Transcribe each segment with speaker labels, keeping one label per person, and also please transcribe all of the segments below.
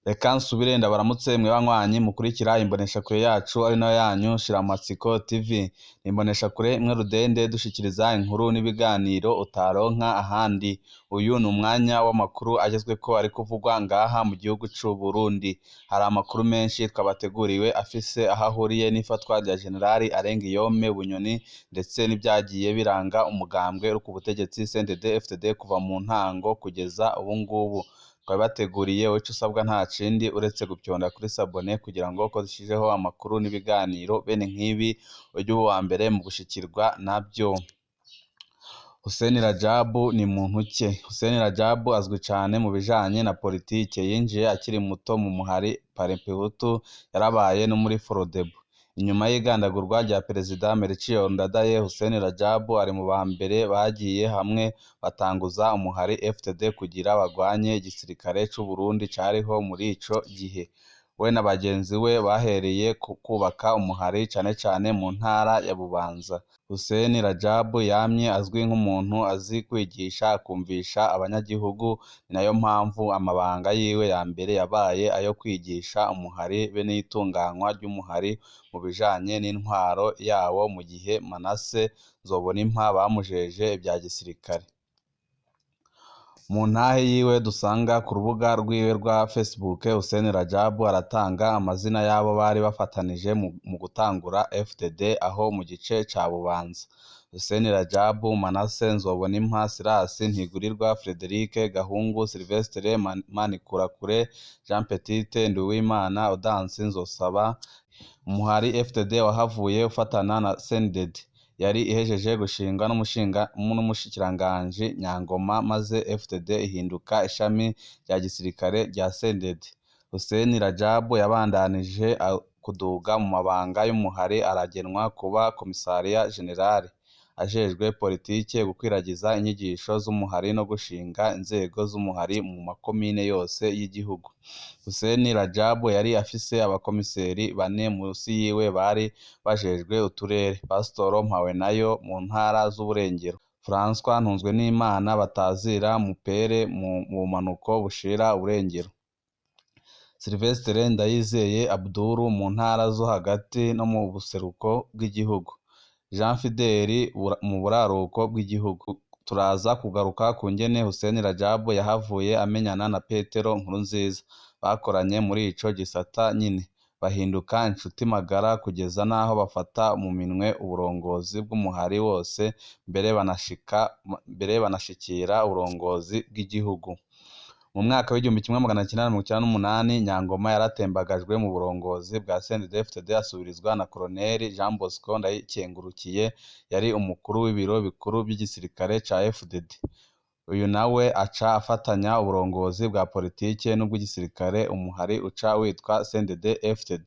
Speaker 1: Reka nsubire ndabaramutse mwe banywanyi mukurikira imboneshakure yacu ari nayo yanyu Shiramatsiko TV. Ni imboneshakure imwe rudende dushikiriza inkuru n'ibiganiro utaronka ahandi. Uyu ni umwanya w'amakuru agezweko ari kuvugwa ngaha mu gihugu c'u Burundi. Hari amakuru menshi twabateguriwe afise aho ahuriye n'ifatwa rya Generali Arengiyome Bunyoni ndetse n'ivyagiye biranga umugambwe uri ku butegetsi CNDD-FDD kuva mu ntango kugeza ubu ngubu. Twabibateguriye, wowe ico usabwa nta kindi uretse gupyonda kuri sabone kugira ngo uko dushizeho amakuru n'ibiganiro bene nk'ibi ujye uba uwa mbere mu gushikirwa navyo. Hussein Rajabu ni muntu ki? Hussein Rajabu azwi cane mu bijanye na politike. Yinjiye akiri muto mu muhari Parmehutu, yarabaye no muri Frodebu. Inyuma y'igandagurwa rya Perezida Melchior Ndadaye, Hussein Rajabu ari mu ba mbere bagiye hamwe batanguza umuhari FTD kugira bagwanye igisirikare c'u Burundi cariho muri ico gihe. We na bagenzi we bahereye ku kubaka umuhari cane cane mu ntara ya Bubanza. Hussein Rajabu yamye azwi nk'umuntu azi kwigisha akumvisha abanyagihugu, ni nayo mpamvu amabanga yiwe ya mbere yabaye ayo kwigisha umuhari be n'itunganywa ry'umuhari mu bijanye n'intwaro yawo mu gihe Manase Nzobonimpa bamujeje ivya gisirikare. Mu ntahe yiwe dusanga ku rubuga rwiwe rwa Facebook, Hussein Rajabu aratanga amazina y'abo bari bafatanije mu gutangura FDD aho mu gice ca Bubanza. Hussein Rajabu, Manase Nzobonimpa, Silas Ntigurirwa, Frederic Gahungu, Sylvestre Manikurakure, Jean Petite Nduwimana, Audace Nzosaba. Umuhari FDD wahavuye ufatana na CNDD yari ihejeje gushingwa n'umushikiranganji Nyangoma, maze FDD ihinduka ishami rya gisirikare rya CNDD. Hussein Rajabu yabandanije kuduga mu mabanga y'umuhari, aragenwa kuba komisariya generale ajejwe politike, gukwiragiza inyigisho z'umuhari no gushinga inzego z'umuhari mu makomine yose y'igihugu. Hussein Rajabu yari afise abakomiseri bane musi yiwe bari bajejwe uturere: Pasitoro Mpawenayo mu ntara z'uburengero, François Ntunzwenimana Batazira Mupere mu bumanuko bushira uburengero, Sylvestre Ndayizeye Abdul mu ntara zo hagati no mu buseruko bw'igihugu, Jean Fideli mu buraruko bw'igihugu. Turaza kugaruka ku ngene Hussein Rajabu yahavuye amenyana na Petero Nkurunziza bakoranye muri ico gisata nyene, bahinduka inshuti magara kugeza n'aho bafata mu minwe uburongozi bw'umuhari wose, mbere banashikira uburongozi bw'igihugu. Mu mwaka w'1998 Nyangoma yaratembagajwe mu burongozi bwa CNDD-FDD, asubirizwa na Colonel Jean Bosco Ndayikengurukiye yari umukuru w'ibiro bikuru by'igisirikare ca FDD. Uyu nawe aca afatanya uburongozi bwa politike n'ubw'igisirikare, umuhari uca witwa CNDD-FDD.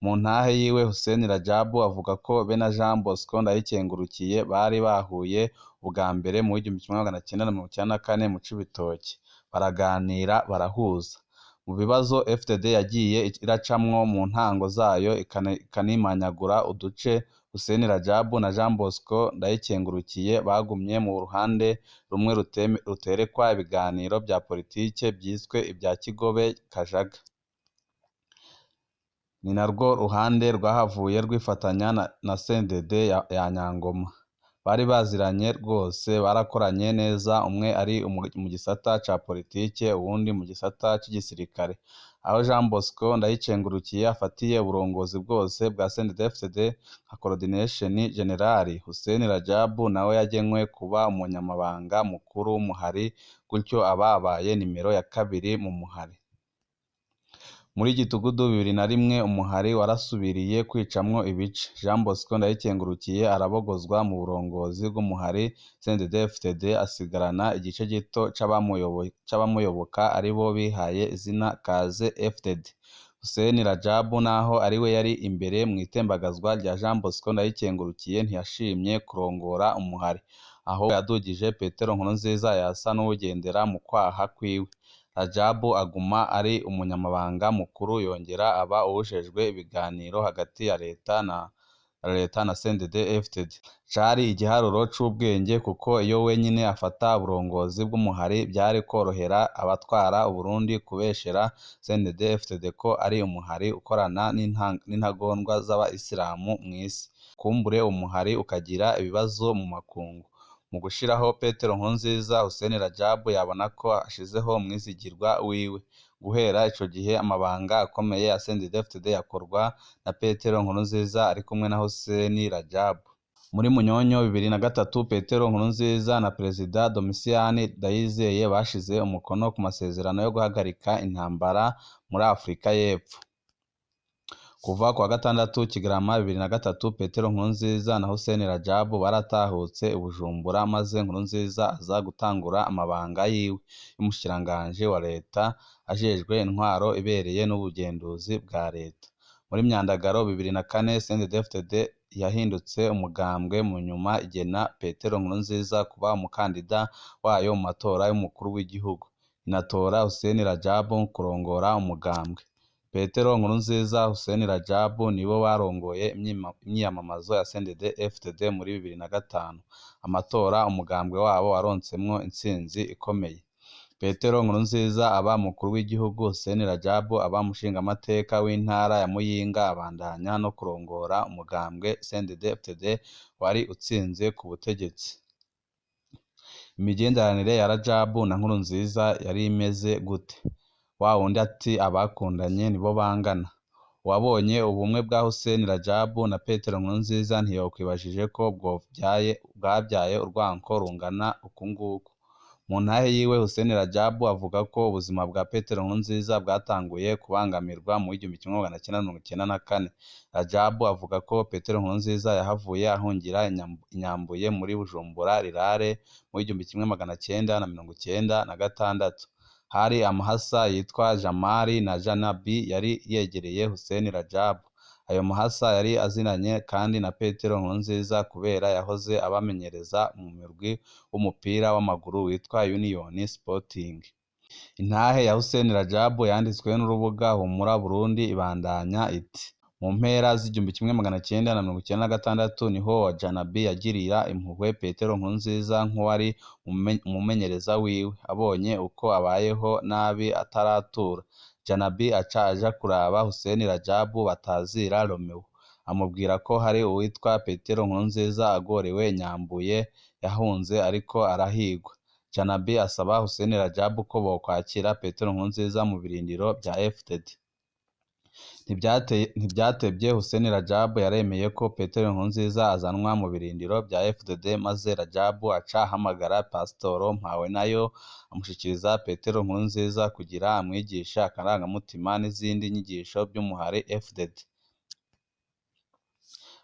Speaker 1: Mu ntahe yiwe Hussein Rajabu avuga ko be na Jean Bosco Ndayikengurukiye bari bahuye ubwa mbere mu 1994 mu Cibitoke, baraganira barahuza. Mu bibazo FDD yagiye iracamwo mu ntango zayo ikanimanyagura uduce, Hussein Rajabu na Jean Bosco Ndayikengurukiye bagumye mu ruhande rumwe ruterekwa ibiganiro vya politike vyiswe ivya Kigobe Kajaga. Ni narwo ruhande rwahavuye rwifatanya na CNDD ya Nyangoma. Bari baziranye rwose, barakoranye neza, umwe ari mu gisata ca politike uwundi mu gisata c'igisirikare. Aho Jean Bosco Ndayicengurukiye afatiye uburongozi bwose bwa CNDD-FDD nka coordination general, Hussein Rajabu nawe yagenwe kuba umunyamabanga mukuru w'umuhari, gutyo aba abaye nimero ya kabiri mu muhari. Muri Gitugudu 2001 umuhari warasubiriye kwicamwo ibice. Jean Bosco Ndayikengurukiye arabogozwa mu burongozi bw'umuhari CNDD-FDD, asigarana igice gito c'abamuyoboka aribo bihaye izina Kaze FDD. Hussein Rajabu naho ariwe yari imbere mu itembagazwa rya Jean Bosco Ndayikengurukiye, ntiyashimye kurongora umuhari, ahubwo yadugije Petero Nkurunziza yasa n'uwugendera mu kwaha kwiwe. Rajabu aguma ari umunyamabanga mukuru, yongera aba uwujejwe ibiganiro hagati ya leta na leta na CNDD-FDD. Cari igiharuro c'ubwenge kuko iyo wenyene afata uburongozi bw'umuhari vyari korohera abatwara Uburundi kubeshera CNDD-FDD ko ari umuhari ukorana n'intagondwa z'abayisilamu mw'isi. Kumbure umuhari ukagira ibibazo mu makungu. Mu gushiraho Petero Nkurunziza, Hussein Rajab yabona ko ashizeho umwizigirwa wiwe. Guhera ico gihe amabanga akomeye ya CNDD-FDD yakorwa na Petero Nkurunziza ari kumwe na Hussein Rajab. Muri Munyonyo 2003, Petero Nkurunziza na Perezida Domitien Ndayizeye bashize umukono ku masezerano yo guhagarika intambara muri Afrika y'Epfo. Kuva kuwa gatandatu Kigarama 2003, Petero Nkurunziza na Hussein Rajab baratahutse i Bujumbura, maze Nkurunziza aza gutangura amabanga yiwe y'umushikiranganji wa leta ajejwe intwaro ibereye n'ubugenduzi bwa leta. Muri Myandagaro 2004, CNDD-FDD yahindutse umugambwe, mu nyuma igena Petero Nkurunziza kuba umukandida wayo mu matora y'umukuru w'igihugu, inatora Hussein Rajab kurongora umugambwe. Petero Nkurunziza, Hussein Rajab nibo barongoye imyiyamamazo ya CNDD-FDD muri 2005, amatora umugambwe wabo waronsemwo intsinzi ikomeye. Petero Nkurunziza aba umukuru w'igihugu, Hussein Rajab aba umushingamateka w'intara ya Muyinga, abandanya no kurongora umugambwe CNDD-FDD wari utsinze ku butegetsi. Imigenderanire ya Rajab na Nkurunziza yari imeze gute? Wa wundi ati abakundanye nibo bangana. Uwabonye ubumwe bwa Hussein Rajab na Petero Nkurunziza ntiyokwibajije ko bwabyaye urwanko rungana uku nguku. Mu ntahe yiwe, Hussein Rajab avuga ko ubuzima bwa Petero Nkurunziza bwatanguye kubangamirwa mu 1994. Rajab avuga ko Petero Nkurunziza yahavuye ahungira i Nyambuye muri Bujumbura Rirare mu 1996. Hari amahasa yitwa Jamali na Janabi yari yegereye Hussein Rajab. Ayo mahasa yari azinanye kandi na Petero Nkurunziza kubera yahoze abamenyereza mu murwi w'umupira w'amaguru witwa Union Sporting. Intahe ya Hussein Rajab yanditswe n'urubuga Humura Burundi ibandanya iti: mu mpera z'1996 niho Janabi yagirira impuhwe Petero Nkurunziza nk'uwari umumenyereza wiwe, abonye uko abayeho nabi ataratura. Janabi aca aja kuraba Hussein Rajab batazira Romeo, amubwira ko hari uwitwa Petero Nkurunziza agorewe Nyambuye yahunze ariko arahigwa. Janabi asaba Hussein Rajab ko bokwakira Petero Nkurunziza mu birindiro vya FDD. Ntivyatevye Hussein Rajab yaremeye ko Petero Nkurunziza azanwa mu birindiro vya FDD, maze Rajab aca ahamagara Pasitoro Mpawenayo amushikiriza Petero Nkurunziza kugira amwigishe akarangamutima n'izindi nyigisho vy'umuhari FDD.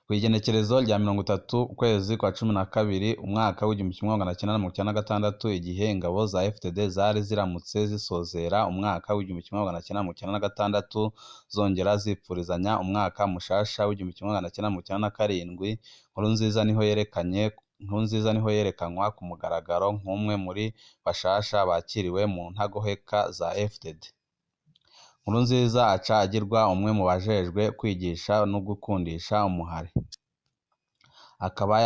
Speaker 1: Kw'igenekerezo rya 30 ukwezi kwa 12 umwaka w'1996, igihe ingabo za FDD zari ziramutse zisozera umwaka w'1996 zongera zipfurizanya umwaka mushasha w'1997, Nkurunziza niho yerekanwa ku mugaragaro nk'umwe muri bashasha bakiriwe mu ntagoheka za FDD. Nkurunziza aca agirwa umwe mu bajejwe kwigisha no gukundisha umuhari, akaba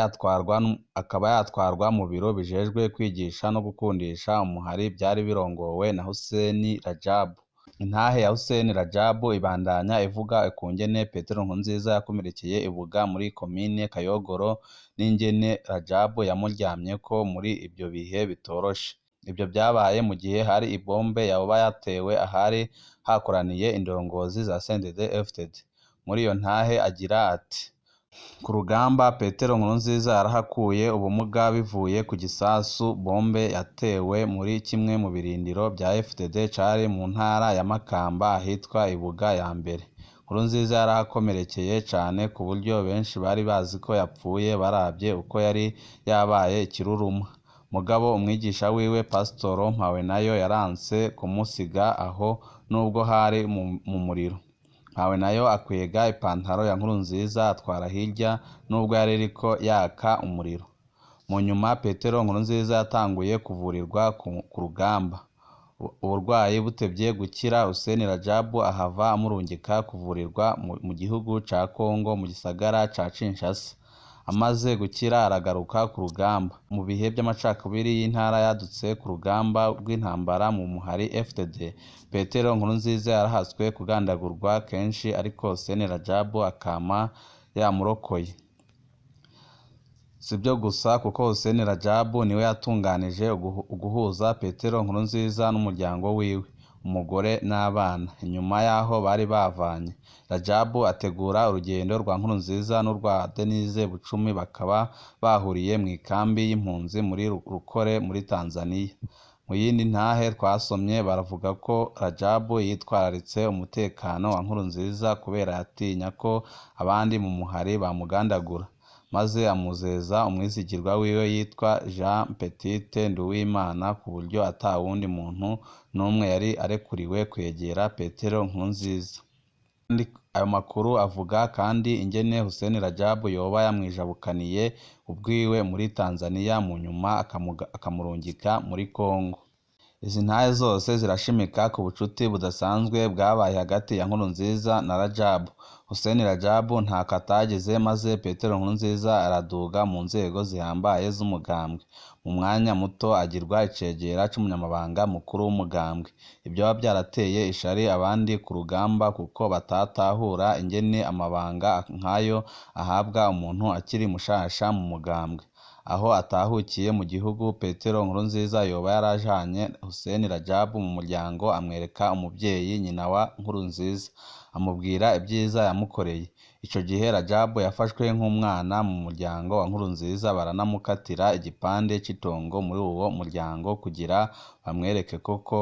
Speaker 1: yatwarwa mu biro bijejwe kwigisha no gukundisha umuhari vyari birongowe na Hussein Rajab. Intahe ya Hussein Rajab ibandanya ivuga ukungene Petero Nkurunziza yakomerekeye i Buga muri komine Kayogoro n'ingene Rajab yamuryamyeko muri ivyo bihe bitoroshe. Ivyo vyabaye mu gihe hari ibombe yoba yatewe ahari hakoraniye indongozi za CNDD-FDD. Muri iyo ntahe agira ati: ku rugamba Petero Nkurunziza yarahakuye ubumuga bivuye ku gisasu bombe yatewe muri kimwe mu birindiro vya FDD cari mu ntara ya Makamba ahitwa Ibuga ya mbere. Nkurunziza yarahakomerekeye cane ku buryo benshi bari bazi ko yapfuye baravye uko yari yabaye ikiruruma. Mugabo umwigisha wiwe Pasitoro Mpawenayo yaranse kumusiga aho nubwo hari mu muriro. Mpawenayo akwega ipantaro ya Nkurunziza atwara hirya nubwo yari iriko yaka umuriro. Mu nyuma Petero Nkurunziza yatanguye kuvurirwa ku rugamba. Uburwayi butevye gukira, Hussein Rajabu ahava amurungika kuvurirwa mu gihugu ca Congo mu gisagara ca Kinshasa. Amaze gukira aragaruka ku rugamba. Mu bihe vy'amacakubiri y'intara yadutse ku rugamba rw'intambara mu muhari FDD, Petero Nkurunziza yarahatswe kugandagurwa kenshi, ariko Hussein Rajabu akama yamurokoye. Sivyo gusa, kuko Hussein Rajabu niwe yatunganije uguhuza Petero Nkurunziza n'umuryango wiwe, umugore n'abana, inyuma y'aho bari bavanye. Rajabu ategura urugendo rwa Nkurunziza n'urwa Denise Bucumi, bakaba bahuriye mw'ikambi y'impunzi muri Rukore muri Tanzania. Mu yindi ntahe twasomye baravuga ko Rajabu yitwararitse umutekano wa Nkurunziza kubera yatinya ko abandi mu muhari bamugandagura, maze amuzeza umwizigirwa wiwe yitwa Jean Petite Nduwimana, ku buryo ata wundi muntu n'umwe yari arekuriwe kwegera Petero Nkurunziza. Ayo makuru avuga kandi ingene Hussein Rajabu yoba yamwijabukaniye ubwiwe muri Tanzania, mu nyuma akamurungika muri Congo. Izi ntahe zose zirashimika ku bucuti budasanzwe bwabaye hagati ya Nkurunziza na Rajabu. Hussein Rajabu ntako atagize, maze Petero Nkurunziza araduga mu nzego zihambaye z'umugambwe. Mu mwanya muto agirwa icegera c'umunyamabanga mukuru w'umugambwe. Ivyoba vyarateye ishari abandi ku rugamba, kuko batatahura ingene amabanga nkayo ahabwa umuntu akiri mushasha mu mugambwe. Aho atahukiye mu gihugu, Petero Nkurunziza yoba yarajanye Hussein Rajabu mu muryango, amwereka umuvyeyi nyina wa Nkurunziza, amubwira ivyiza yamukoreye. Ico gihe Rajabu yafashwe nk'umwana mu muryango wa Nkurunziza, baranamukatira igipande c'itongo muri uwo muryango kugira bamwereke koko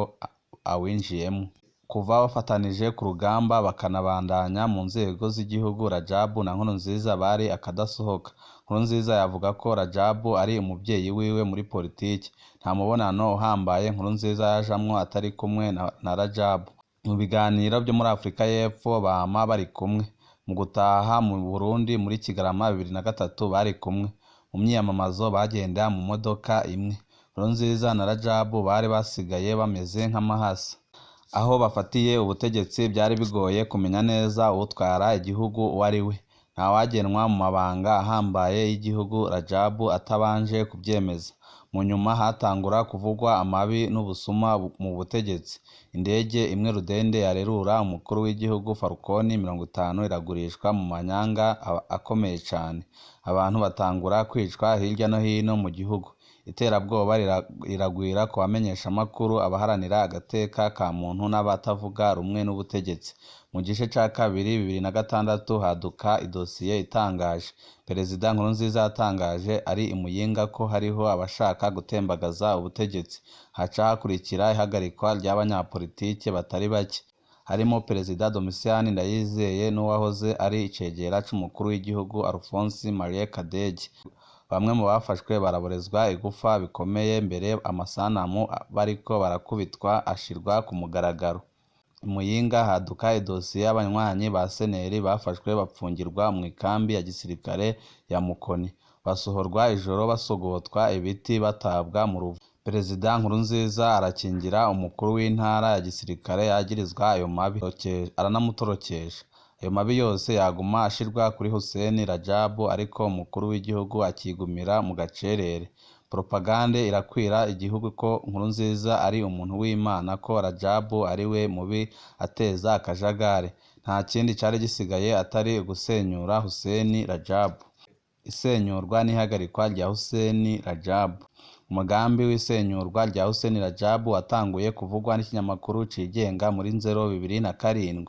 Speaker 1: awinjiyemwo. Kuva bafatanije ku rugamba bakanabandanya mu nzego z'igihugu, Rajabu na Nkurunziza bari akadasohoka. Nkurunziza yavuga ko Rajabu ari umuvyeyi wiwe muri politiki. Nta mubonano uhambaye Nkurunziza yajamwo atari kumwe na Rajabu. Mu biganiro vyo muri Afrika y'Epfo bama bari kumwe. Mu gutaha mu Burundi muri Kigarama 2003 bari kumwe. Mu myiyamamazo bagenda mu modoka imwe. Nkurunziza na Rajabu bari basigaye bameze nk'amahasa. Aho bafatiye ubutegetsi byari bigoye kumenya neza uwutwara igihugu uwo ari we. Ntawagenwa mu mabanga ahambaye y'igihugu Rajabu atabanje kuvyemeza. Mu nyuma hatangura kuvugwa amabi n'ubusuma mu butegetsi. Indege imwe rudende yarerura umukuru w'igihugu Falcon 50 iragurishwa mu manyanga akomeye cane. Abantu batangura kwicwa hirya no hino mu gihugu. Iterabwoba riragwira ku bamenyeshamakuru, abaharanira agateka ka muntu n'abatavuga rumwe n'ubutegetsi. Mu gice ca kabiri 2006 haduka idosiye itangaje. Perezida Nkurunziza yatangaje ari i Muyinga ko hariho abashaka gutembagaza ubutegetsi. Haca hakurikira ihagarikwa ry'abanyapolitike batari bake, harimo Perezida Domitien Ndayizeye n'uwahoze ari icegera c'umukuru w'igihugu Alphonse Marie Kadege. Bamwe mu bafashwe baraborezwa igufa bikomeye, mbere amasanamu bariko barakubitwa ashirwa ku mugaragaro. I Muyinga haduka idosiye y'abanywanyi ba Seneri bafashwe bapfungirwa mw'ikambi ya gisirikare ya Mukoni, basohorwa ijoro basogotwa ibiti batabwa mu ruvu. Perezida Nkurunziza arakingira umukuru w'intara ya gisirikare yagirizwa ayo mabi, aranamutorokesha. Ayo mabi yose yaguma ashirwa kuri Hussein Rajabu, ariko umukuru w'igihugu akigumira mu gacerere. Propagande irakwira igihugu ko Nkurunziza ari umuntu w'Imana, ko Rajabu ari we mubi ateza akajagari. Nta kindi cari gisigaye atari ugusenyura Hussein Rajabu. Isenyurwa n'ihagarikwa rya Hussein Rajabu. Umugambi w'isenyurwa rya Hussein Rajabu watanguye kuvugwa n'ikinyamakuru cigenga muri Nzero 2007.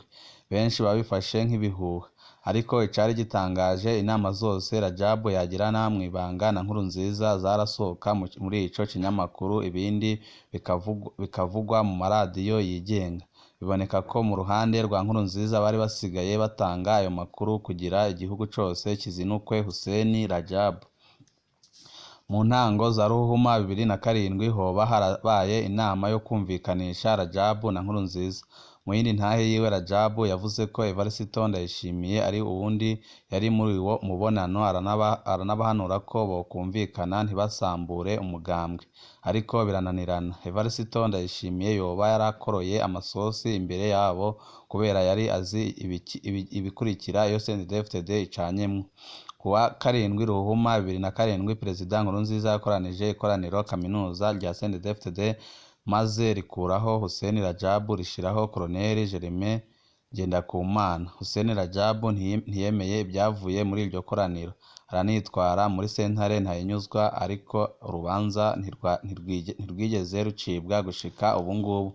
Speaker 1: Benshi babifashe nk'ibihuha, ariko icari gitangaje inama zose Rajabu yagirana mw'ibanga na Nkurunziza zarasohoka muri ico kinyamakuru, ibindi bikavugwa mu maradiyo yigenga. Biboneka ko mu ruhande rwa Nkurunziza bari basigaye batanga ayo makuru kugira igihugu cose kizinukwe Hussein Rajabu. Mu ntango za Ruhuhuma 2007 hoba harabaye inama yo kumvikanisha Rajabu na Nkurunziza. Mu yindi ntahe yiwe, Rajabu yavuze ko Evariste Ndayishimiye ari uwundi yari muri uwo mubonano, aranabahanura ko bokumvikana ntibasambure umugambwe, ariko birananirana. Evariste Ndayishimiye yoba yarakoroye amasosi imbere yabo kubera yari azi ibikurikira iyo CNDD-FDD icanyemwo. Kuwa 7 Ruhuma 2007, Perezida Nkurunziza yakoranije ikoraniro kaminuza rya CNDD-FDD maze rikuraho Hussein Rajabu rishiraho Colonel Germain Ngendakumana. Hussein Rajabu ntiyemeye ibyavuye muri iryo koraniro, aranitwara muri sentare ntahinyuzwa, ariko urubanza ntirwigeze rucibwa gushika ubungubu.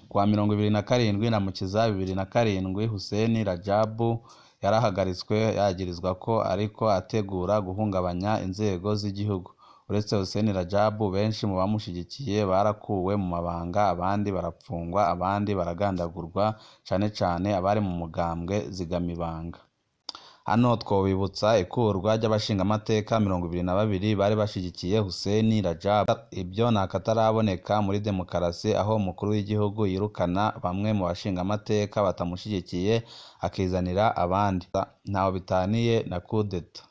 Speaker 1: Kuwa 27 Ndamukiza 2007, Hussein Rajabu yarahagaritswe yagirizwa ko ariko ategura guhungabanya inzego z'igihugu. Uretse Hussein Rajabu, benshi mu bamushigikiye barakuwe mu mabanga, abandi barapfungwa, abandi baragandagurwa, cane cane abari mu mugambwe zigamibanga. Hano twobibutsa ikurwa ry'abashingamateka 22 bari bashigikiye Hussein Rajabu. Ibyo ni akataraboneka muri demokarasi, aho umukuru w'igihugu yirukana bamwe mu bashingamateka batamushigikiye akizanira abandi. Ntaho bitaniye na kudeta.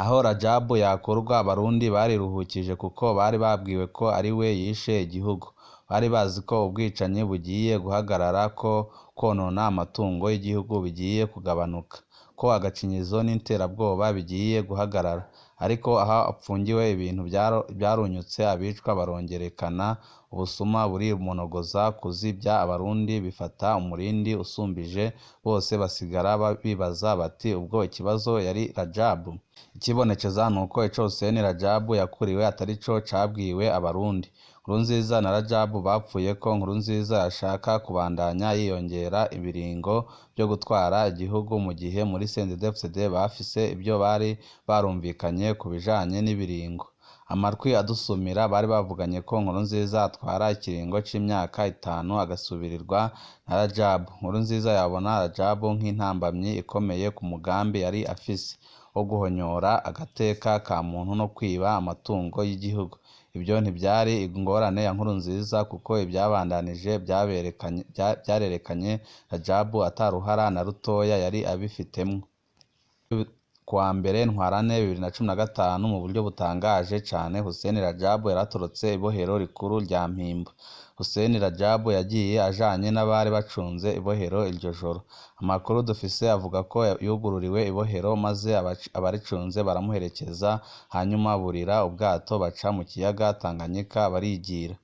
Speaker 1: Aho Rajabu yakurwa, Abarundi bariruhukije kuko bari babwiwe ko ari we yishe igihugu. Bari bazi ko ubwicanyi bugiye guhagarara, ko konona amatungo y'igihugu bigiye kugabanuka, ko agacinyizo n'iterabwoba bigiye guhagarara. Ariko aho apfungiwe ibintu byarunyutse, abicwa barongerekana, ubusuma burimonogoza, kuzibya Abarundi bifata umurindi usumbije, bose basigara bibaza bati ubwo ikibazo yari Rajabu? Ikibonekeza nuko ico Hussein Rajabu yakuriwe atarico cabwiwe Abarundi. Nkurunziza na Rajabu bapfuye ko Nkurunziza yashaka kubandanya yiyongera ibiringo byo gutwara igihugu, mu gihe muri CNDD-FDD bafise ibyo bari barumvikanye ku bijanye n'ibiringo. Amatwi adusumira bari bavuganye ko Nkurunziza atwara ikiringo c'imyaka 5 agasubirirwa na Rajabu. Nkurunziza yabona Rajabu nk'intambamyi ikomeye ku mugambi yari afise wo guhonyora agateka ka muntu no kwiba amatungo y'igihugu. Ibyo ntibyari ingorane ya Nkurunziza kuko ibyabandanije byarerekanye Rajabu ataruhara na rutoya yari abifitemwo. Kuwa 1 Ntwarante 2015, mu buryo butangaje cane, Hussein Rajabu yaratorotse ibohero rikuru rya Mpimba. Hussein Rajabu yagiye ajanye n'abari bacunze ibohero iryo joro. Amakuru dufise avuga ko yugururiwe ibohero maze abaricunze baramuherekeza, hanyuma burira ubwato baca mu kiyaga Tanganyika barigira.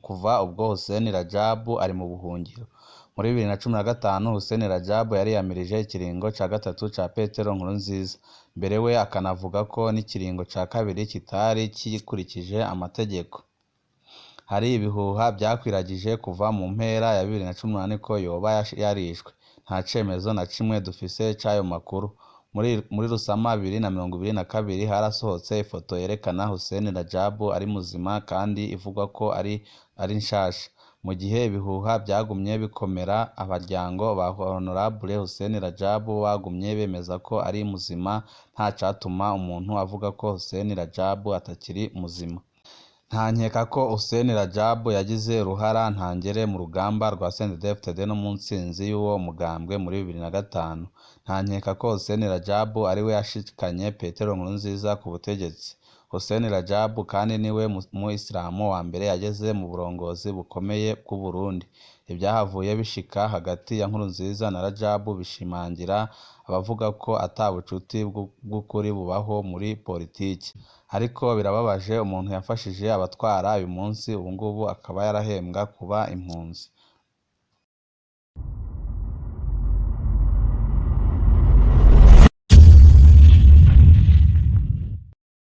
Speaker 1: Kuva ubwo Hussein Rajabu ari mu buhungiro. Muri 2015, Hussein Rajabu yariyamirije ikiringo ca 3 ca Petero Nkurunziza, mbere we akanavuga ko n'ikiringo ca 2 kitari gikurikije amategeko. Hari ibihuha byakwiragije kuva mu mpera ya 2018 ko yoba yarishwe. Nta cemezo na kimwe dufise c'ayo makuru. Muri Rusama 2022 harasohotse ifoto yerekana Hussein Rajabu ari muzima kandi ivugwa ko ari nshasha. Mu gihe ibihuha byagumye bikomera, abaryango ba Honorable Hussein Rajabu bagumye bemeza ko ari muzima, nta catuma umuntu avuga ko Hussein Rajabu atakiri muzima. Nta nkeka ko Hussein Rajabu yagize uruhara ntangere mu rugamba rwa CNDD-FDD no mu ntsinzi y'uwo mugambwe muri 2005. Nta nkeka ko Hussein Rajabu ariwe yashikanye Petero Nkurunziza ku butegetsi. Hussein Rajabu kandi niwe mu-Islamu wa mbere yageze mu burongozi bukomeye bw'u Burundi. Ibyahavuye bishika hagati ya Nkurunziza na Rajabu bishimangira abavuga ko ata bucuti bw'ukuri bubaho muri politiki. Ariko birababaje, umuntu yafashije abatwara uyu munsi ubungubu akaba yarahembwa kuba impunzi.